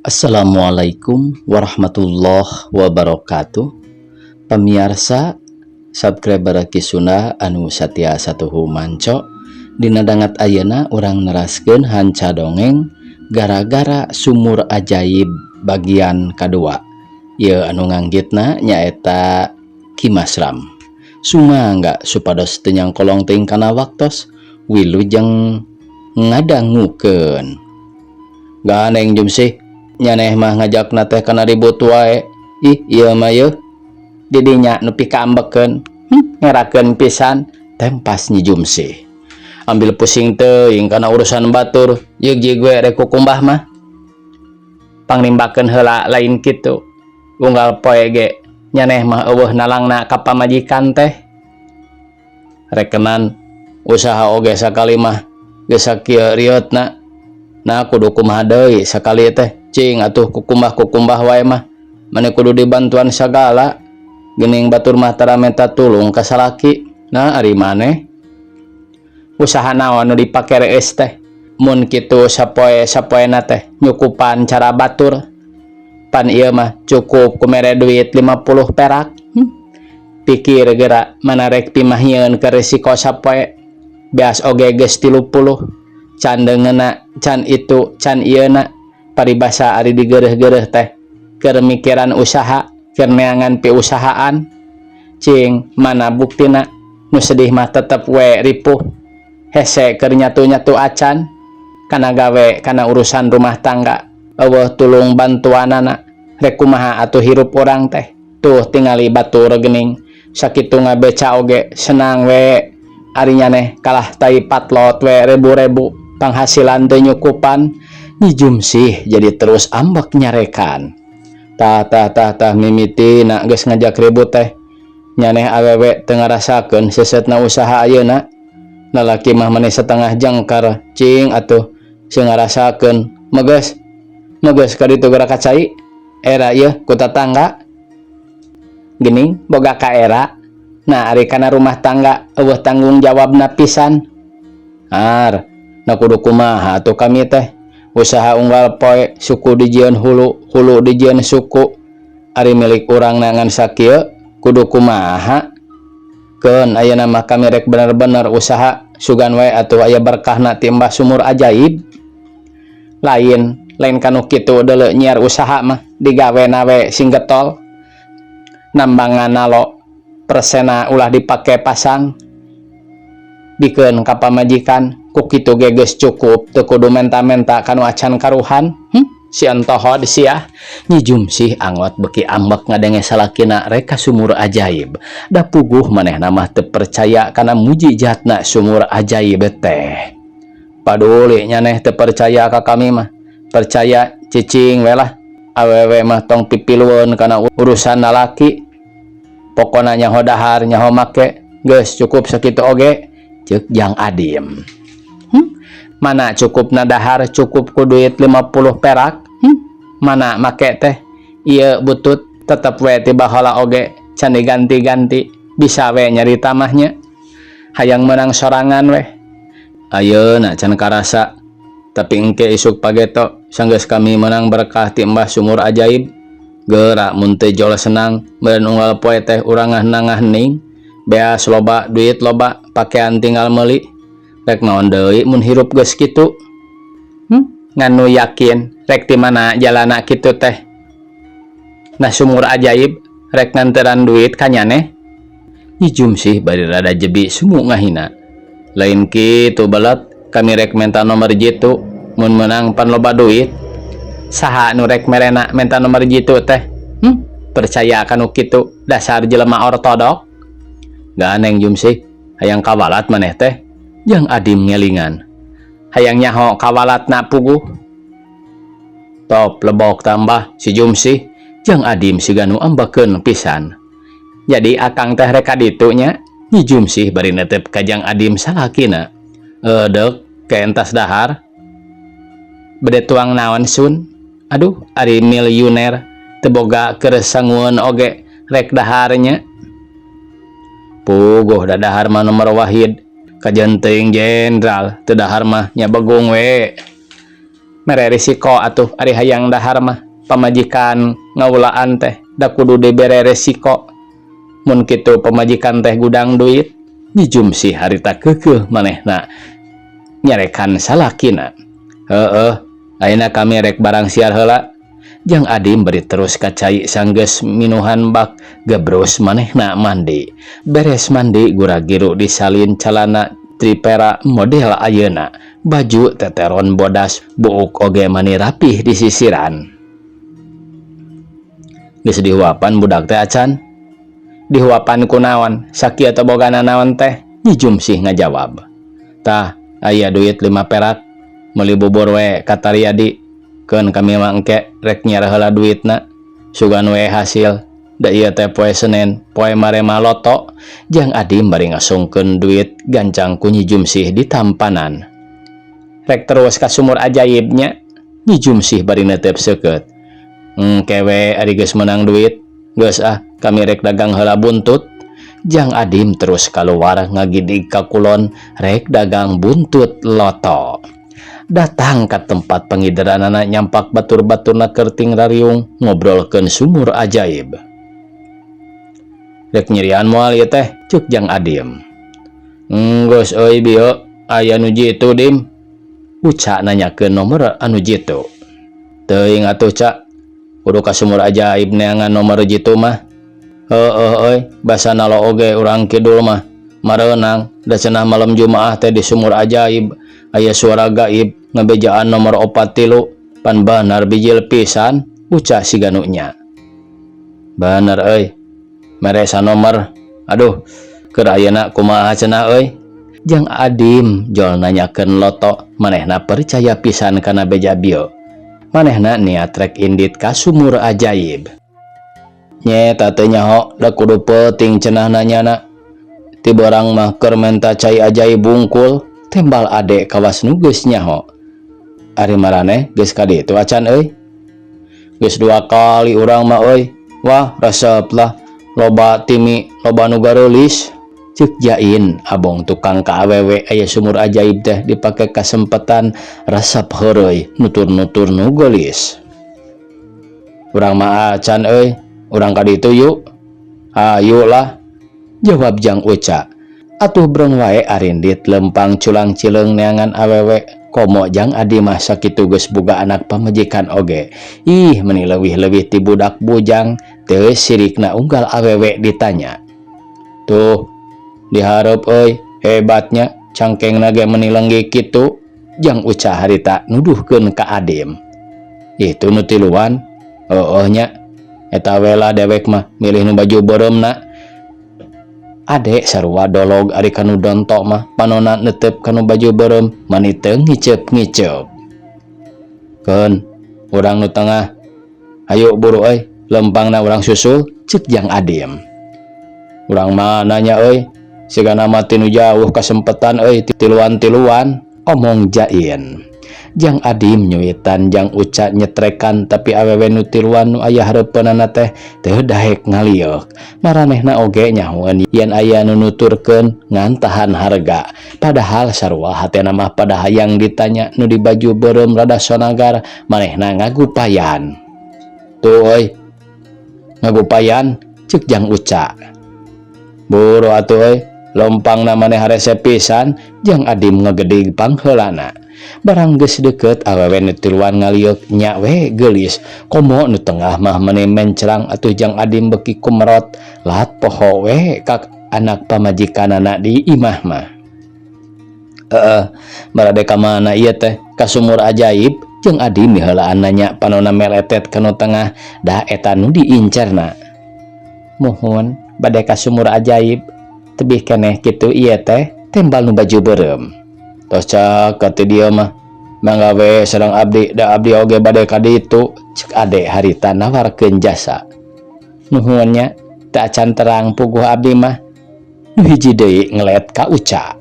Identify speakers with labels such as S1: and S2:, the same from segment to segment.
S1: Assalamualaikum warahmatullahi wabarakatuh. Pamiarsa, subscriber Ki Sunda anu satia satuhu manco, dina dangat ayeuna urang neraskeun hanca dongeng Gara-gara Sumur Ajaib bagian kadua. Ieu anu nganggitna nyaeta Ki Masram. Sumangga supados teu nyangkolong teuing kana waktos, wilujeng ngadangukeun. Gandeng, Jumsih, nyaneh mah ngajakna teh kana ribut wae. Ih, ieu mah yeuh didinya nu pikaambekeun, ngerakeun pisan, tempas Nyi Jumsih. Ambil pusing teuing kana urusan batur, yeug jig we rek kukumbah mah. Pangnimbakeun heula lain kitu. Unggal poe ge nyaneh mah euweuh nalangna ka pamajikan teh. Rekenan usaha oge sakali mah geus sakieu rieutna. Nah, kudu kumaha deui sakali teh? Cing atuh, kukumbah-kukumbah wae mah. Mane kudu dibantuan sagala. Geuning batur mah tara menta tulung ka salaki. Nah, ari maneh? Usaha naon nu dipake reus teh? Mun kitu sapoe sapoena teh nyukupan cara batur. Pan ieu mah cukup ku mere duit 50 perak. Pikir geura mana rek pimahieun ke risiko sapoe. Beas oge geus 30. Can deungeunna, can itu, can ieuna. Paribasa ari digeureuh-geureuh teh keur mikiran usaha, keur neangan piusahaan. Cing, mana buktina? Nu sedih mah tetep we ripuh. Hese keur nyatu-nyatu acan. Kana gawe, kana urusan rumah tangga. Euweuh tulung bantuanana. Rek kumaha atuh hirup urang teh? Tuh, tingali batur geuning. Sakitu ngabeca oge senang we. Ari nyaneh kalah tai patlot we rebu-rebu. Panghasilan teu nyukupan. Nyi Jumsih jadi terus ambek nyarekan. Tah, tah, tah, tah, mimitina geus ngajak ribut teh. Nyaneh awewe teu ngarasakeun seuseutna usaha ayeuna. Lalaki mah mani setengah jangkar, cing atuh sieun ngarasakeun. Meges meges ka ditu geura ka cai. Era ieu ku tatangga. Geuning boga ka era. Nah, ari kana rumah tangga euweuh tanggung jawabna pisan. Ar, nah, kudu kumaha atuh kami teh? Usaha unggal poe suku dijieun hulu, hulu dijieun suku. Ari milik urang ngan sakieu, kudu kumaha? Keun ayeuna mah kami rek bener-bener usaha, sugan we atuh aya berkahna ti Mbah Sumur Ajaib. Lain, lain kanu kitu deuleu nyiar usaha mah digawena we sing getol. Nambangan nalo persena ulah dipake pasang. Bikeun ka pamajikan ku kitu ge geus cukup, teu kudu menta-menta kanu acan karuhan. Si entohod sia. Nyi Jumsih angot beki ambek ngadenge salakina rek ka sumur ajaib. Da puguh manehna mah teu percaya kana mujijatna sumur ajaib teh. Paduli nyaneh teu percaya ka kami mah. Percaya cicing we lah. Awewe mah tong pipilueun kana urusan lalaki. Pokona nyaho dahar, nyaho make, geus cukup sakitu oge, ceuk Jang Adim. Mana cukupna dahar cukup ku duit 50 perak? Mana make teh? Ieu butut tetep we ti baheula oge can diganti-ganti, bisa we nyarita mah nya. Hayang meunang sorangan weh. Ayeuna can karasa, tapi engke isuk pageto sanggeus kami meunang berkah ti Mbah Sumur Ajaib. Geura mun teu jol senang, meureun unggal poe teh urang nangah hening. Beas loba, duit loba, pakaian tinggal meuli. Rek naon deui mun hirup geus kitu? Ngan nu yakin rek ti mana jalana kitu teh? Nah, sumur ajaib rek nganteran duit ka nyaneh? Nyi Jumsih bari rada jebi sumu ngahina. Lain kitu belet, kami rek menta nomor jitu, mun meunang pan loba duit. Saha nu rek merena menta nomor jitu teh? Percaya kanu kitu, dasar jelema ortodok. Ganeng, Jumsih, hayang kawalat maneh teh? Jang Adim ngelingan. Hayang nyaho kawalatna puguh. Top lebok tambah si Jumsih. Jang Adim siga nu ambekeun pisan. Jadi akang teh rek ka ditu nya? Nyi Jumsih bari netep ka Jang Adim salakina. Edek ke entas dahar. Bade tuang naon, Sun? Aduh, ari milyuner teu boga keur sangueun oge rek dahar nya. Puguh da dahar mah nomor wahid. Kajen teuing jenderal teu dahar mah nya begung we. Mere risiko atuh ari hayang dahar mah, pamajikan ngawulaan teh da kudu dibere resiko. Mun kitu pamajikan teh gudang duit. Nyi Jumsih harita keukeuh manehna nyarekan salakina. Heueuh, ayeuna kami rek barang siar heula. Jang Adim bari terus ka cai sanggeus minuhan bak gebrus manehna mandi. Beres mandi gura-giru disalin calana tripera model ayeuna, baju teteron bodas, buuk oge mani rapih disisiran. Geus dihuapan budak teh acan? Dihuapan kunaon? Sakieu teu boga nanaon teh? Nyi Jumsih ngajawab. Tah, aya duit 5 perak, meuli bubur we ka Taryadi. Keun kami mah engke rek nyiar heula duitna, sugan we hasil. Da ieu teh poe Senen, poe marema loto. Jang Adim bari ngasungkeun duit gancang ku Nyi Jumsih ditampanan. Rek terus ka sumur ajaib nya? Nyi Jumsih bari neuteup seukeut. Engke we ari geus meunang duit. Geus ah, kami rek dagang heula buntut. Jang Adim terus kaluar ngagidig ka kulon rek dagang buntut loto. Datang ka tempat pangideranana nyampak batur-baturna kerting rariung ngobrolkeun sumur ajaib. Rek nyirian moal ieu teh? Ceuk Jang Adim. Geus euy bieu aya nu jitu Dim. Uca nanyakeun nomor anu jitu. Teuing atuh Ca, kudu ka sumur ajaib neangan nomor jitu mah. Heueuh euy, basa nalo oge urang kidul mah. Mareunang da cenah malam Jumaah teh di sumur ajaib aya suara gaib ngabejaan nomor 43 pan banar bijil pisan. Uca siga nu nya. Bener euy, mere sanomor. Aduh, keur ayeuna kumaha cenah euy? Jang Adim jol nanyakeun loto, manehna percaya pisan kana beja bieu. Manehna niat rek indit ka sumur ajaib. Nyeta teu nyaho da kudu peuting cenah nanyana. Ti beurang mah keur menta cai ajaib bungkul, tembal ade kawas nu geus nyaho. Ari maraneh geus ka ditu acan euy? Geus 2 kali urang mah euy. Wah, resep lah. Loba timi, loba nu gareulis. Ceuk Jain, abong tukang ka awewe aya sumur ajaib teh dipake kasempatan resep heureuy nutur-nutur nu geulis. Urang mah acan euy, urang ka ditu yuk. Hayu lah, jawab Jang Uca. Atuh breng wae arindit lempang culang cileung neangan awewe. Komo Jang Adi mah sakitu geus boga anak pamajikan oge. Ih, meni leuwih-leuwih ti budak bujang, teu sirikna unggal awewe ditanya. Tuh, dihareup euy, hebatnya cangkengna ge meni lenggik kitu. Jang Uca harita nuduhkeun ka Adim. Itu nu tiluan, heueuh nya. Eta we lah dewek mah milih nu baju beureumna. Ade sarua dolog ari kanu dontok mah panona netep kanu baju beureum mani teu ngiceup-ngiceup. Keun urang nu tengah, hayu buru euy, lempangna urang susul, ceuk Jang Adim. Urang mah nanya euy, sigana mah tinu jauh kasempetan euy tiluan-tiluan, omong Jain. Jang Adim nyuitan Jang Uca nyetrekan tapi awewe nu tiluan nu aya hareupeunana teh teu daek ngalieuk. Maranehna oge nyahoeun yen aya nu nuturkeun ngan tahan harga. Padahal sarua hatena mah pada hayang ditanya nu di baju beureum rada sonagar manehna ngagupayan. Tuh euy, ngagupayan, ceuk Jang Uca. Buru atuh euy, lompangna maneh harese pisan. Jang Adim ngegedig pangheulana. Barang geus deukeut awewe nu tiluan ngaliuk nya we geulis. Komo nu tengah mah meni mencrang atuh Jang Adim beuki kumerot lat poho we ka anak pamajikanana di imah mah. Heeh, barade ka mana ieu teh? Ka sumur ajaib? Jang Adim miheulaan nanya panona meletet ka nu tengah da eta nu diincarna. Muhun bade ka sumur ajaib tebih keneh kitu ieu teh, tembal nu baju beureum. Tos caket ti dieu mah, mangga we sareng abdi da abdi oge bade ka ditu, ceuk ade harita nawarkeun jasa. Nuhun nya, teu acan terang puguh abdi mah. Nu hiji deui ngelet ka Uca.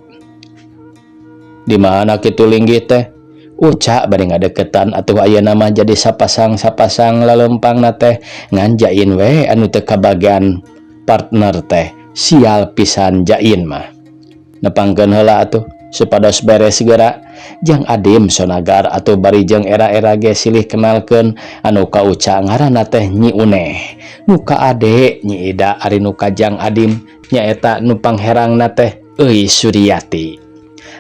S1: Di mana kitu linggih teh? Uca bari ngadeukeutan atuh ayeuna mah jadi sapasang-sapasang lalempangna teh ngan Jain we anu teu kabagian partner teh. Sial pisan Jain mah. Nepangkeun heula atuh. Supados beres segera. Jang Adim sonagar atuh bari jeung era-era ge silih kenalkeun. Anu ka Uca ngaranna teh Nyi Uneh, nu ka Ade Nyi Ida, ari nu ka Jang Adim nyaeta nu pangherangna teh Euy Suryati.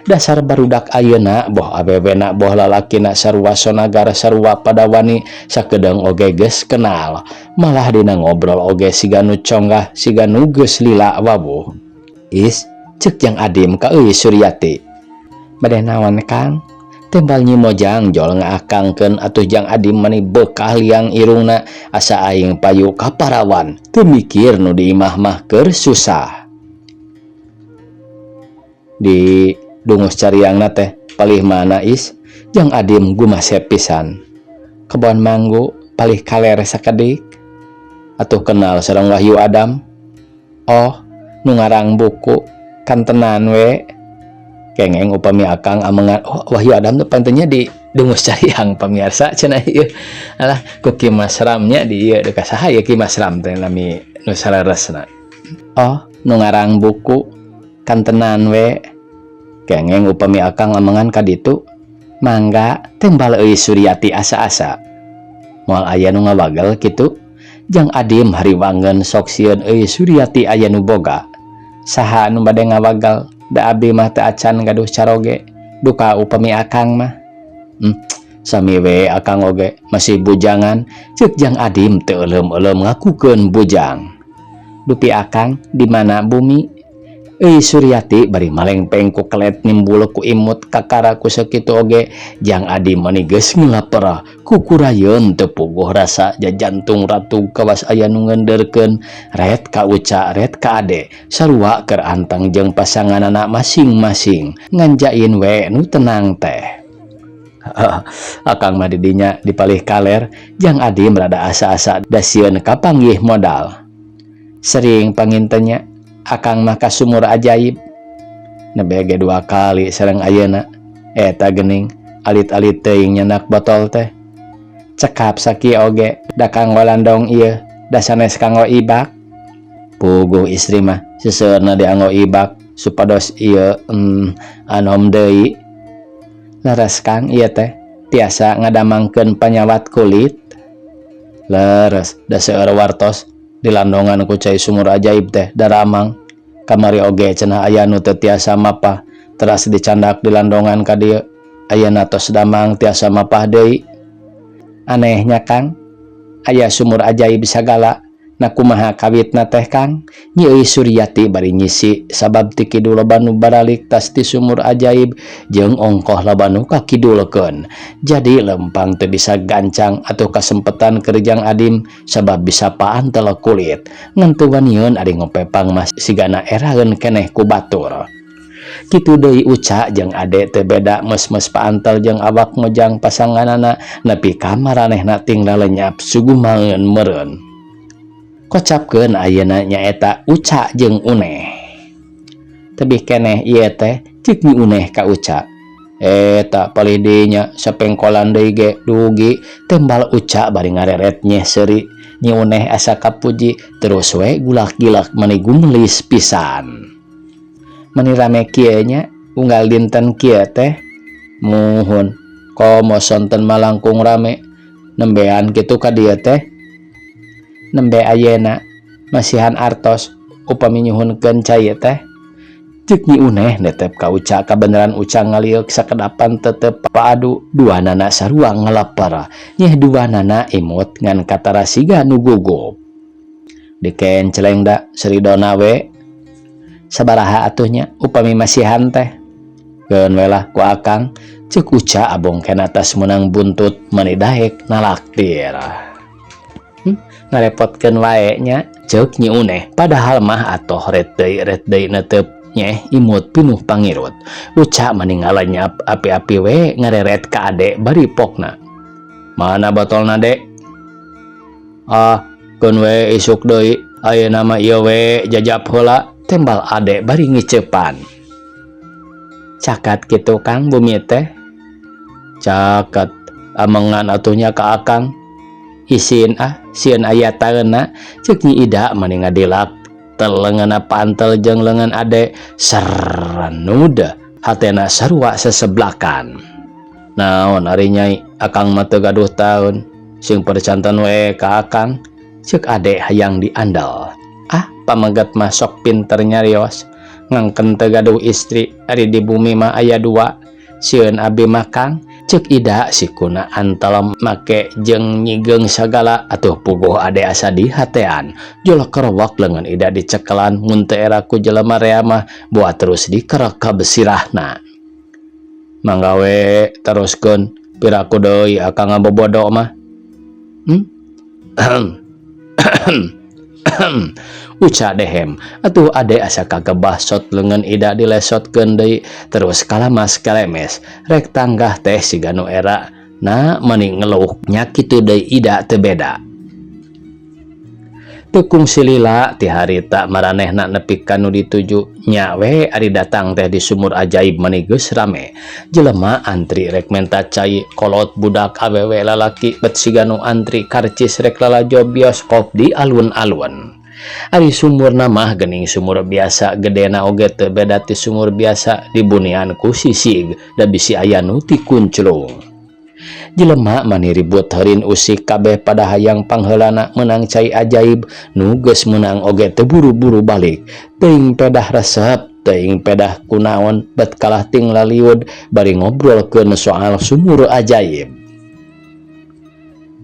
S1: Dasar barudak ayeuna, boh awewena boh lalakina, sarua sonagar, sarua pada wani. Sakedeung oge geus kenal, malah dina ngobrol oge siga nu conggah, siga nu geus lila wawuh. "Is," cek Jang Adim ka Euy Suryati. "Bade naon, Kang?" tembal Nyi Mojang jol ngaakangkeun. Atuh Jang Adim mani bekah liang irungna, asa aing payu ka parawan, teu mikir nu di imah mah keur susah. "Di Dungus Cariangna teh palih mana, Is?" Jang Adim gumasep pisan. "Kebon Manggu, palih kaler sakedik." "Atuh kenal sareng Wahyu Adam?" "Oh, nu ngarang buku kantenan we." "Kengeng upami akang amengan." Oh, Wahyu Adam tuh pantennya di Dungus Cariang, pamirsa, cenah ieu. Alah, ku Ki Mas Ramnya di ieu deuk saha ya Ki Mas Ram teh nami nu saleresna. "Oh, nu ngarang buku kantenan we." "Kengeng upami akang amengan ka ditu?" "Mangga," tembal Euy Suryati asa-asa. "Moal aya nu ngawagal kitu?" Jang Adim hariwangeun, sok sieun Euy Suryati aya nu boga. "Saha nu bade ngawagal, da abdi mah teu acan gaduh caroge, duka upami akang mah." Sami we, akang oge masih bujangan," cek Jang Adim teu euleum-euleum ngakukeun bujang. "Dupi akang di mana bumi?" Euy Suryati bari malengpeng ku kelet nimbul ku imut kakara. Ku sakitu oge Jang Adim mani geus ngelapera, kukurayeun teu puguh rasa jajantung ratug kawas aya nu ngendeurkeun. Ret ka Uca, ret ka Ade, sarua keur anteng jeung pasanganana masing-masing, nganjain we nu tenang teh. "Akang mah didinya di palih kaler." Jang Adim rada asa-asa da sieun kapanggih modal. "Sering panginten nya akang mah ka sumur ajaib?" "Nembe ge dua kali sareng ayeuna. Eta geuning alit-alit teuing nyandak botol teh. Cekap sakieu oge da kanggo landong ieu, da sanes kanggo ibak." "Puguh istri mah seseueurna dianggo ibak supados ieu anom deui." "Leres, Kang, ieu teh tiasa ngadamangkeun panyawat kulit?" "Leres, da seueur wartos dilandongan ku cai sumur ajaib teh daramang. Kamari oge cenah aya nu teu tiasa mapah, teras dicandak dilandongan ka dieu, ayeuna tos damang, tiasa mapah deui." "Anehnya, Kang, aya sumur ajaib sagala, na kumaha kawitna teh, Kang?" Nyi Euy Suryati bari nyisi sabab ti kidul loba nu baralik tas ti sumur ajaib jeung ongkoh loba nu kakidulkeun, jadi lempang teu bisa gancang. Atuh kasempetan keur Jang Adim sabab bisa paantel kulit, ngan teu waniun ari ngopepang mah sigana eraeun keneh ku batur. Kitu deui Uca jeung Ade, teu beda, meus-meus paantel jeung awak mojang pasanganana nepi ka maranehna ting lalenyap sugumaeun meureun. Kocapkeun ayeuna nyaeta Uca jeung Uneh. "Tebih keneh ieu teh," cek Nyi Uneh ka Uca. "Eta palih dinya sapengkolan deui ge dugi," tembal Uca bari ngareret nyeh seuri. Nyi Uneh asa kapuji, terus we gulak-gilak mani gumelis pisan. "Mani rame kieu nya unggal dinten kieu teh?" "Muhun, komo sonten mah langkung rame." "Nembean kitu ka dieu teh?" "Nembe ayeuna masihan artos upami nyuhunkeun cai teh," cek Nyi Uneh netep ka Uca. Kabeneran Uca ngalieuk sakedapan tetep paadu, duanana sarua ngalapara. Nyeh duanana imut ngan katara siga nu gugup. "Dikenceleng da seridona we." "Sabaraha atuh nya upami masihan teh?" "Keun we lah ku akang," cek Uca abong kena tas meunang buntut mani daek nalaktir. "Ngarepotkeun wae nya," cek Nyi Uneh, padahal mah atoh ret deui, ret deui netep nyeh imut pinuh pangirut. Uca mani ngalanyap api-api we ngareret ka Ade bari pokna. "Mana botolna, Dek?" "Ah, keun we isuk deui, ayeuna mah ieu we jajap heula," tembal Ade bari ngiceupan. "Cakat kitu, Kang, bumi teh?" "Cakat. Amengan atuh nya ka akang." "Isin ah, sieun aya taeuna," cek Nyi Ida mani ngadilak tel leungeunna pantel jeung leungeun Ade seranud. Hatena sarua seseblakan. Naon ari Nyai, akang mah teu gaduh taun. Sing percanten we ka akang. Ceuk Ade hayang diandel. Ah, pameget mah sok pinter nyarios. Ngangken teu gaduh istri, ari di bumi mah aya dua. Sieun abi mah, Kang. Ceuk Ida sikuna antel make jeung nyigeung sagala atuh puguh Ade asa dihatean. Jol kerowak leungeun Ida dicekelan mun teu era ku jelema rea mah boa terus dikerekeb sirahna. Mangga we teruskeun, piraku deui akang ngabobodo mah. Uca dehem atuh Ade asa kagebah sot leungeun Ida dilesotkeun deui terus kalamas kalemes rek tanggah teh siga nu era na meuni ngeluh nya kitu deui Ida teu beda. Teu kungsi lila ti harita maranehna nepi ka nu dituju nya we ari datang teh di sumur ajaib mani geus rame. Jelema antri rek menta cai, kolot budak awewe lalaki bet siga nu antri karcis rek lalajo bioskop di alun-alun. Ari sumurna mah geuning sumur biasa gedena oge teu beda ti sumur biasa dibunian ku sisig da bisi aya nu tikunclung. Jelema mani ribut heurin usik kabeh pada hayang pangheulana meunang cai ajaib nu geus meunang oge teu buru-buru balik. Teuing pedah resep, teuing pedah kunaon bet kalah ting laliud bari ngobrolkeun soal sumur ajaib.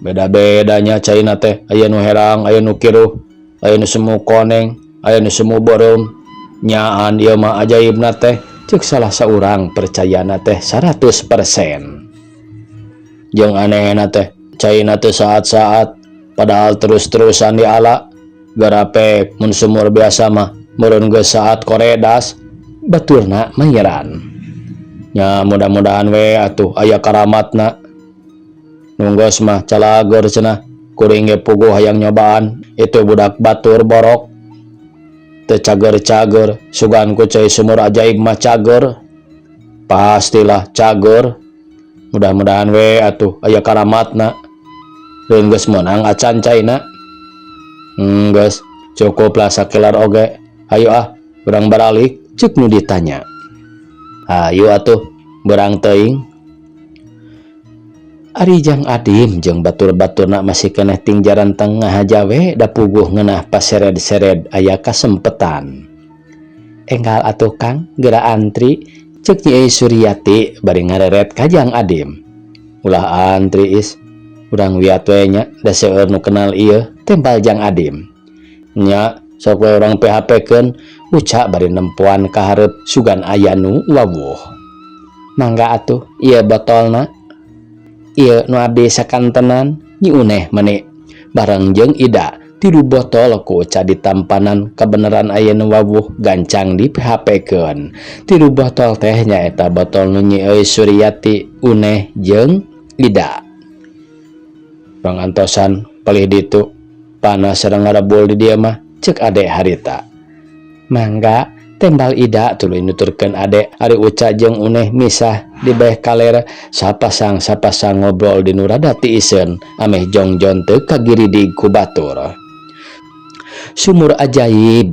S1: Beda-bedanya caina teh, aya nu herang, aya nu kiruh, aya nu semu koneng, aya nu semu beureum. Nyaan ieu mah ajaibna teh, ceuk salah saurang percayana teh 100%. Jeung anehna teh caina teh saat-saat padahal terus-terusan diala garapek mun sumur biasa mah meureun geus saat koredas baturna mayeran. Nya mudah-mudahan we atuh aya karamatna. Nu geus mah calageur cenah kuring ge puguh hayang nyobaan itu budak batur borok teu cager-cager sugan ku cai sumur ajaib mah cager. Pastilah cager. Mudah-mudahan we atuh aya karamatna. Leun geus meunang acan caina. Geus cukuplah sakilar oge. Hayu ah urang baralik ceuk nu ditanya. Hayu atuh berang teuing. Ari Jang Adim jeung batur-baturna masih keneh tingjaran tengah haja we da puguh ngeunah pasered-sered aya kasempetan. Enggal atuh Kang, geura antri ceuk Nyi Suryati bari ngareret ka Jang Adim. Ulah antri is, urang wiat we nya da seueur nu kenal ieu, tembal Jang Adim. Nya sok we urang PHP-keun, uca bari nempoan ka hareup sugan aya nu wawuh. Mangga atuh ieu botolna. Ieu nu abdi sakantenan, Nyi Uneh meni bareng jeung Ida. Tilu botol ku Uca ditampanan kabeneran aya nu wawuh gancang di PHP-keun. Tilu botol teh nyaeta botol nu Nyi Euy Suryati, Uneh jeung Ida. Pangantosan palih ditu panas sareng ngarebul di dieu mah ceuk Ade harita. Mangga tembal Ida tuluy nuturkeun Ade ari Uca jeung Uneh misah di beh kaler sapasang-sapasang ngobrol di nu rada tiiseun ameh jongjon teu kagiridig ku batur. Sumur ajaib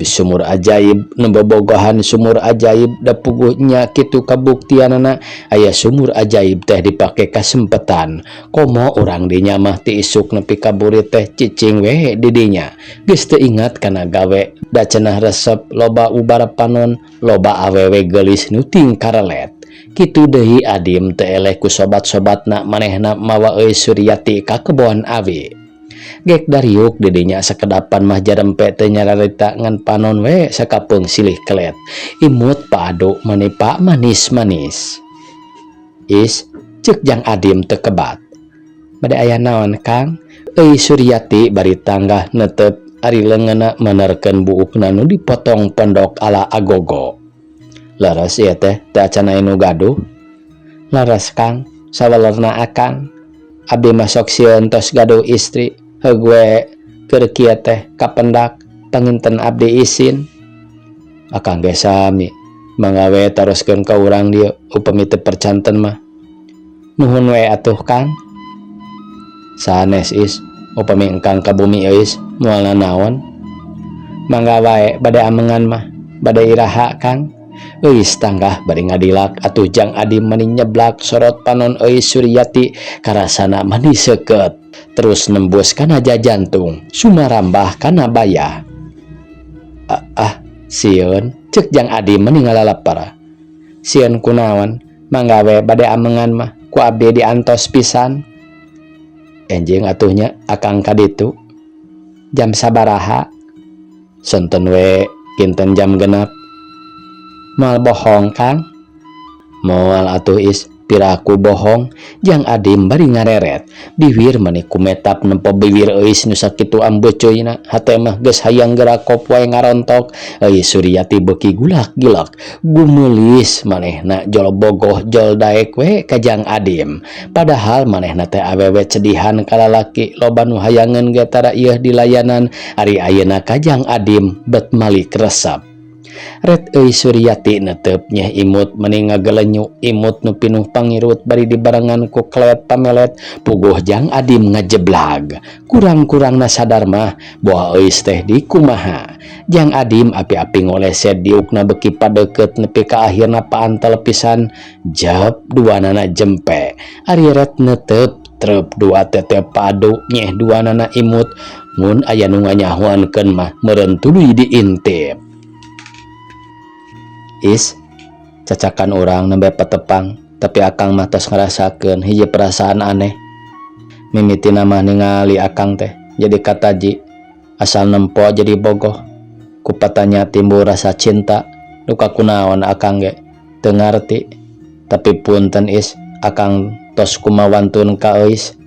S1: nu bobogohan sumur ajaib da puguh nya kitu kabuktianana aya sumur ajaib teh dipake kasempetan. Komo urang dinya mah ti isuk nepi ka burit teh cicing we di dinya. Geus teu ingat kana gawe da cenah resep loba ubar panon loba awewe geulis nu tingkarelet. Kitu deui Adim teu eleh ku sobat-sobatna manehna mawa Euy Suryati ka kebon awi. Gek dariuk di dinya sakedapan mah jarempe teu nyararita ngan panon we sakapeung silih kelet. Imut paadu manipa manis-manis. Is ceuk Jang Adim teu kebat. Bade aya naon Kang? Euy Suryati bari tanggah netep ari leungeunna menerkeun buukna nu dipotong pondok ala agogo. Leres ieu teh teu acan aya nu gaduh. Leres Kang, sawalerna akang. Abdi mah sok sieun tos gaduh istri. Heug we keur kieu teh kapendak panginten abdi isin. Akang ge sami mangga we taroskeun ka urang dieu upami teu percanten mah. Nuhun we atuh Kang. Sanes is upami engkang ka bumi euis moal nanaon. Mangga wae bade amengan mah bade iraha Kang. Euis tanggah bari ngadilak atuh Jang Adim mani nyeblak sorot panon Euis Suryati karasana mani seukeut terus nembus kana jajantung sumarambah kana bayah. Ah, sieun, ceuk Jang Adim mani ngalalepar. Sieun kunaon? Mangga we bade amengan mah ku abdi diantos pisan. Enjing atuh nya akang ka ditu. Jam sabaraha? Sonten we kinten jam 6. Moal bohong, Kang? Moal atuh, Is, piraku bohong, Jang Adim bari ngareret. Biwir mani kumetap nempo biwir Euis nu sakitu ambeucuyna, hate mah geus hayang gerakop wae ngarontok. Euis Suryati beuki gulak-gilak, gumeulis manehna jol bogoh jol daek we ka Jang Adim. Padahal manehna teh awewe cedihan ka lalaki, loba nu hayangeun ge tara ieuh dilayanan, ari ayeuna ka Jang Adim bet malik resep. Ret Euis Suryati netep nyeh imut meni ngagelenyu, imut nu pinuh pangirut bari dibarengan ku kleet pamelet. Puguh Jang Adim ngajeblag, kurang-kurangna sadar mah boa Euis teh dikumaha. Jang Adim api-api ngoleset diukna beuki padeukeut nepi ka akhirna paantel pisan, jep duanana jempe. Ari ret netep trep dua tete padu nyeh duanana imut, mun aya nu nganyahoankeun mah meureun tuluy diintip. Is, cacakan urang nembe patepang, tapi akang mah tos ngarasakeun hiji perasaan aneh. Mimitina mah ningali akang teh jadi kataji, asal nempo jadi bogoh. Kupatanya timbul rasa cinta, duka kunaon akang ge teu ngarti. Tapi punten, Is, akang tos kumawantun ka Euis.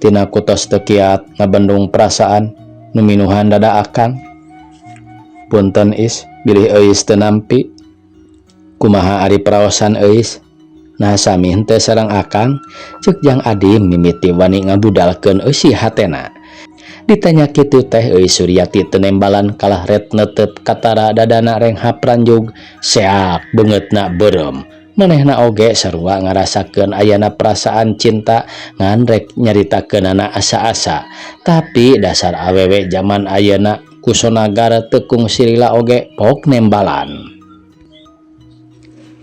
S1: Tina ku tos teu kiat ngabendung perasaan nu minuhan dada akang. Punten, Is, bilih Euis teu nampi. Kumaha ari paraosan Euis? Nah, sami henteu sareng akang? Ceuk Jang Adim mimiti wani ngabudalkeun eusi hatena. Ditanya kitu teh Euis Suryati teu nembalan, kalah ret netep katara dadana renghap ranjug, seak beungeutna beureum. Manehna oge sarua ngarasakeun ayana perasaan cinta, ngan rek nyaritakeunana asa-asa. Tapi dasar awewe jaman ayeuna, ku sonagar teu kungsi lila oge pok nembalan.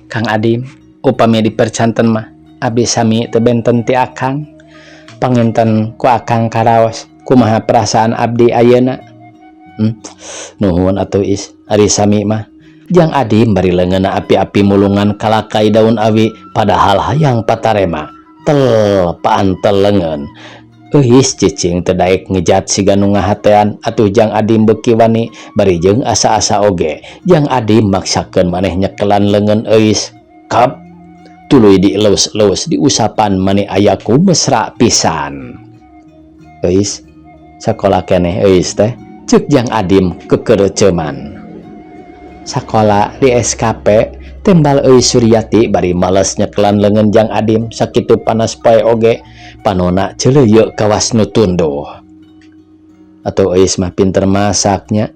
S1: Kang Adim, upami dipercanten mah abdi sami teu benten ti akang. Panginten ku akang karaos kumaha perasaan abdi ayeuna. Nuhun atuh, Is, ari sami mah. Jang Adim bari leungeunna api-api mulungan kalakai daun awi, padahal hayang patarema. Tel paantel leungeun. Euis cicing teu daek ngejat siga nu ngahatean, atuh Jang Adim beuki wani bari jeung asa-asa oge. Jang Adim maksakeun maneh nyekelan leungeun Euis. Kap tuluy dielus-elus, diusapan mani aya ku mesra pisan. Euis, sakola keneh Euis teh? Ceuk Jang Adim kekereuceuman. Sakola di SKP, tembal Euis Suryati bari males nyekelan leungeun Jang Adim. Sakitu panas poe oge panona celeuyeuh kawas nu tunduh. Atuh Euis mah pinter masaknya.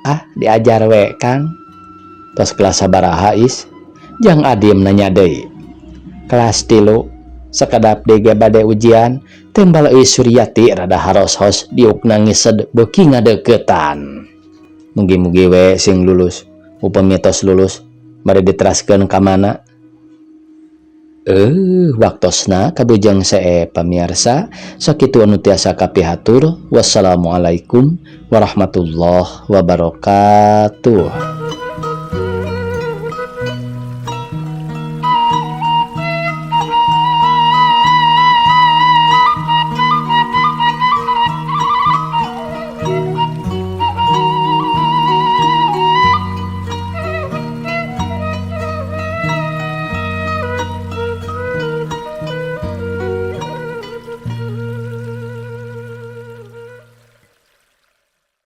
S1: Ah, diajar we, Kang. Tos kelas sabaraha, Is? Jang Adim nanya deui. Kelas 3, sakedap deui ge bade ujian, tembal Euis Suryati rada haros-hos, diukna ngised beuki ngadeuketan. Mugi-mugi we sing lulus. Upami tos lulus bade diteraskeun ka mana? Waktosna kabujeng see, pamiarsa. Sakitu anu tiasa kapihatur. Wassalamualaikum warahmatullahi wabarakatuh.